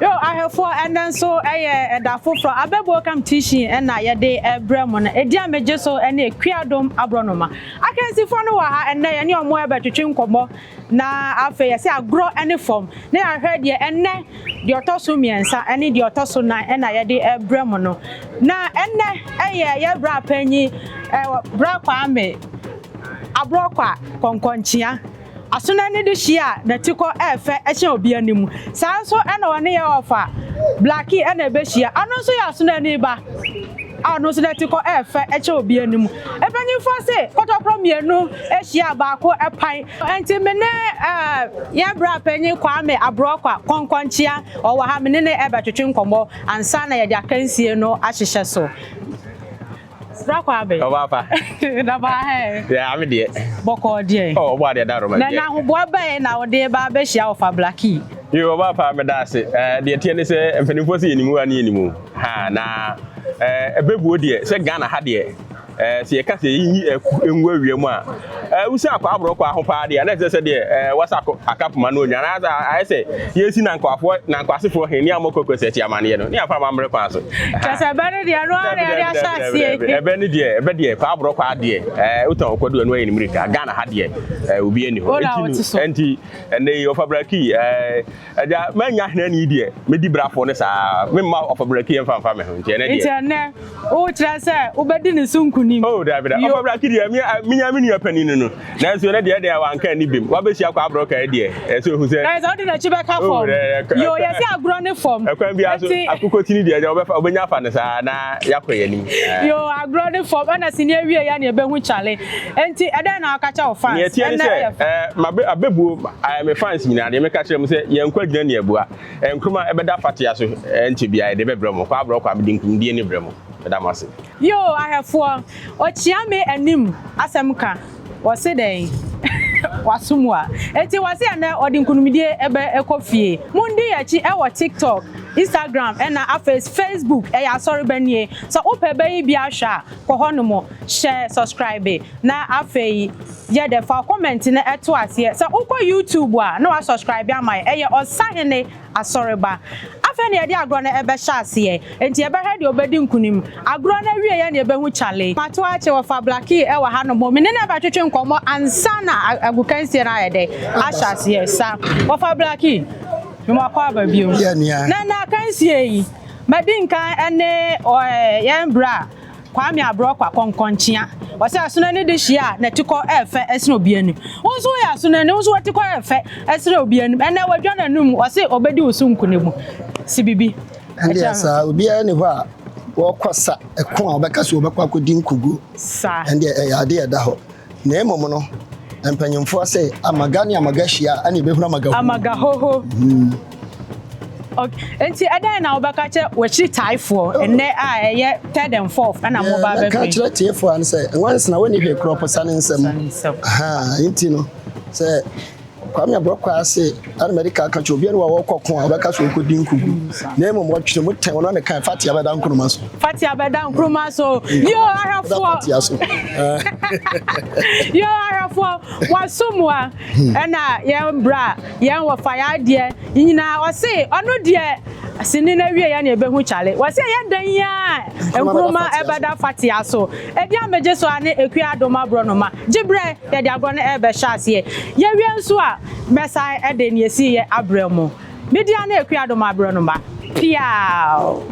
Yo, ahwɛfoɔ, ɛnnɛ nso ɛyɛ ɛda foforɔ. Abɛbuo competition ɛna yɛde ɛbrɛ mo no. Ɛdi a megye so ɛne Ekuadom Aborɔnoma. Akansifoɔ no wɔ ha ɛnnɛ, yɛne ɔmo ɛbɛtwetwe nkɔmmɔ na afei yɛsɛ agorɔ ɛne fam na yɛahwɛ deɛ ɛnnɛ deɛ ɔtɔ so mmiɛnsa ɛne deɛ ɔtɔ so nan ɛna yɛde ɛbrɛ mo no. Na ɛnnɛ ɛyɛ yɛ bra panyin ɛwɔ bra Kwame Aborɔkwa Kɔnkɔnkyea. Asono ani de hyia a n'atikɔ ɛɛfɛ ɛhyɛn obi anim. Saa nso ɛna ɔne yɛ ɔfa Blackie ɛna ɛbɛhyia. Ɔno nso yɛ asono ani ba a ɔno nso n'atikɔ ɛɛfɛ ɛkyɛn obi anim. Mpanyinfoɔ se kɔtɔkorɔ mmienu ahyia baako ɛpan. Nti me ne ɛɛ yɛn bra panyin Kwame Aborɔkwa Kɔnkɔnkyea ɔwɔ ha, me ne ne ɛbɛtwetwe nkɔmmɔ ansa na yɛde akansie no ahyehyɛ so. Bra Kwame. Ɔba pa. Daba hɛ. Yɛ ame deɛ. Bɔkɔɔ deɛ. Ɔ ɔbɔ adeɛ da roma. Na n'ahoboa bɛyɛ na wɔde ba abɛhyia ɔfa Blackie? Yo, ɔba pa, meda ase. Deɛ teɛ ne sɛ mpanimfoɔ sɛ yɛnim a ne yɛnim o. Ha na ɛbɛbuo deɛ sɛ Ghana ha deɛ sɛ yɛka sɛ yɛyi ngu awia mu a wosi akɔ aborɔkɔ aho paa deɛ na ɛsɛ sɛ deɛ wasa aka poma no onwa anaasɛ ayɛ sɛ yɛsi nankwafoɔ nankwasefoɔ he ne a mɔkɔ sɛ akyi amanneɛ no ne yɛmfa amammerɛ kwan so. Kyerɛ sɛ ɛbɛ no deɛ no ara na yɛde ahyɛ aseɛ. Ɛbɛ no deɛ, ɛbɛ deɛ kɔ aborɔkɔ adeɛ wotɔn ɔkɔdo ɛno ayɛ ne mmirika. Ghana ha deɛ obi ani Wo hɔ. na wote so. Ɛnti ɛnɛ yi ɔfa Blackie agya manya hena ni deɛ medi brafoɔ no saa memma ɔfa Blackie yɛmfa mfa me ho, nti ɛnɛ Nti deɛ ɛnɛ wokyerɛ sɛ wobɛdi ne so nkonim. Oh, dabi da. Yo. Ɔfa Blackie deɛ menya me nua panin no, nanso ɛnɛ deɛ ɛdeɛ wanka ani bem wabɛhyia kɔ aborɔka deɛ ɛsɛ ohu sɛ Na sɛ wode n'akyi bɛka Oh, fam. Yo, yɛsɛ agorɔ ne fam. Ɛkwan biara so akokɔtini deɛ ɛdeɛ wɔbɛfa wobɛnya afa no saa na yɛakɔ yɛn anim. Yo, agorɔ ne fam ɛna sini awie yɛ ne yɛbɛhu kyale. Nti ɛdɛn na waka kyɛ wo fans? Neɛ tiɛ ne Ɛnnɛ sɛ ɛyɛ fa. mabe abɛbuo me fans nyinaa deɛ meka kyerɛ mu sɛ yɛnkɔ agyina ne abua nkruma ɛbɛda fatea so nkyɛ biara yɛde bɛbrɛ mo kɔ aborɔ kɔ a mede nkonimdie ne brɛ mo. Meda mo ase. Yo, ahwɛfoɔ, ɔkyea me anim asɛm ka wɔse dɛn waso mu a enti wɔse ɛnɛ ɔde nkonimdie ɛbɛ ɛkɔ fie. Mundi akyi ɛwɔ TikTok, Instagram ɛna afei Facebook. Ɛyɛ Asɔreba nie. Sɛ wopɛ bɛyi bi ahwɛ a, kɔ hɔ nom, hyɛ subscribe na afei yɛde fa comment no ɛto aseɛ. Sɛ wokɔ YouTube a na wasubscribe ama yɛ. Ɛyɛ Ɔsahene Asɔreba. Afei na yɛde agorɔ no ɛbɛhyɛ aseɛ, nti yɛbɛhwɛ deɛ ɔbɛdi nkunim. Agorɔ no awie yɛ na yɛbɛhu kyale. Mato akye wɔfa Blackie ɛwɔ ha nom, me ne no ɛbɛtwetwe nkɔmmɔ ansa na agokansie no ayɛ dɛ ahyɛ aseɛ. Sa wɔfa Blackie, memakɔ aba bio. Yɛ nua. Na akansie yi madi nkan ɛne yɛn bra Kwame Aborɔkwa Kɔnkɔnkyea. Ɔsɛ asono ani de hyia a n'atikɔ ɛɛfɛ ɛsene obi anim. Wo nso woyɛ asono ani, wo nso w'atikɔ ɛɛfɛ ɛsene obi anim. Ɛnɛ wadwa n'anum, ɔse ɔbɛdi wo so nkonim. Si bibi. Ɛndeɛ saa obiara ni hɔ a wɔkɔ sa ɛko a wɔbɛka sɛ wɔbɛkɔ akɔdi nkuguo. Saa. Ɛndeɛ ɛyɛ adeɛ ɛda hɔ, na mmom no mpanyimfoɔ sɛ amaga ne amaga hyia a ɛne ɛbɛhunu amaga ho. Amaga hoho. Okay. Nti ɛdɛn na wobɛka kyerɛ w'akyiri taaefoɔ ɛnɛ a ɛyɛ third and fourth ɛna mo ba mɛka bɛpɛ? Kyerɛ tiefoɔ ano sɛ nwansena wɔnni hwee korɔ posa ne nsɛm. Ne nsɛm. Aha, nti no sɛ Kwame Aborɔkɔ ase ana mɛde ka kyerɛ obiara wa wɔkɔ ko a wɔbɛka sɛ wɔkɔdi nkugu, na mmom wɔtwere mu tɛn wɔn ne kan fatia bɛda nkonoma so. Fatia bɛda nkuruma so. Yo, bɛda ahwɛfoɔ. Fatia so. Yo, ahwɛfoɔ, wasom a ɛna yɛn bra yɛn wɔfa yɛn adeɛ nyinaa. Ɔse ɔno deɛ sini no awie yɛ na yɛbɛhu kyale. Wɔse ɛyɛ dan yi a nkuruma ɛbɛda fatia so. Ɛdi amegye so a ne Ekua Adom Aborɔnoma gye berɛ yɛde agorɔ no ɛbɛhyɛ aseɛ. Yɛwie nso a mɛsan ɛde ne esi yɛ abrɛ mu. Media ne Ekua Adom Aborɔnoma piaw.